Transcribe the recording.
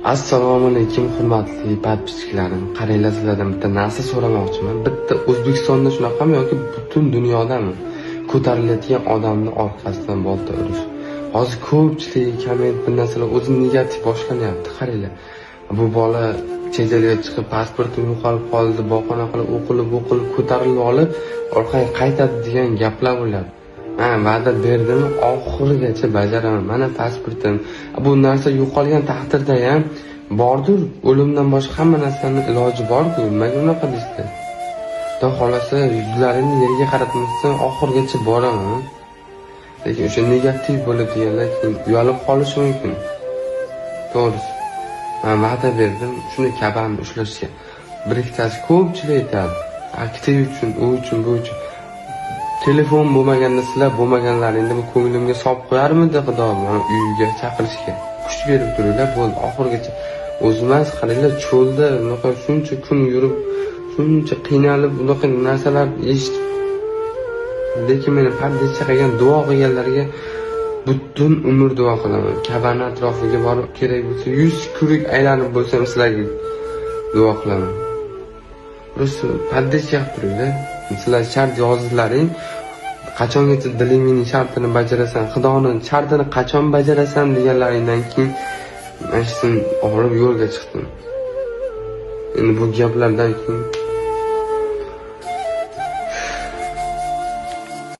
Assalomu alaykum, hurmatli подписчик larim. Qaranglar, sizlardan bitta narsa so'ramoqchiman. Bitta O'zbekistonda shunaqami yoki butun dunyodami? Ko'tarilayotgan odamni orqasidan bolta urish. Hozir ko'pchilik komment, bir narsalar o'zi negativ boshlanyapti. Qaranglar. Bu bola chet elga chiqib, pasportim yo'qolib qoldi, bahona qilib o'qilib, o'qilib ko'tarilib olib, orqaga qaytadi degan gaplar bo'lyapti. Man va'da berdim, oxirigacha bajaraman. Mana pasportim. Bu narsa yo'qolgan taqdirda ham bordir, o'limdan boshqa hamma narsani iloji bor-ku. Nimaga unaqa deysizlar? Xudo xohlasa, yuzlarini yerga qaratmasdan oxirigacha boraman. Lekin o'sha negativ bo'ladiganlar keyin uyalib qolishi mumkin. To'g'risi. Man va'da berdim, shuni kabamni ushlashga. Bir ikkitasi ko'pchilik aytadi. Aktiv uchun, u uchun, bu uchun. Telefon bo'lmaganda, sizlar bo'lmaganlaringda bu ko'nglimga solib qo'yarmidi Xudo mani uyiga chaqirishga? Kuch berib turinglar, bo'ldi, oxirigacha. O'zi emas, qaranglar, cho'lda bunaqa shuncha kun yurib, shuncha qiynalib, bunaqa narsalar eshitib, lekin meni поддержка qilgan, duo qilganlarga butun umr duo qilaman. Kabani atrofiga borib, kerak bo'lsa 100 круг aylanib bo'lsam, sizlarga duo qilaman. Просто поддержка qilib turinglar. Sizlar shart yozdilaring. Qachongacha dilingning shartini bajarasan, Xudoni shartini qachon bajarasan deganlaringdan keyin mana shuni olib yo'lga chiqdim. Endi bu gaplardan keyin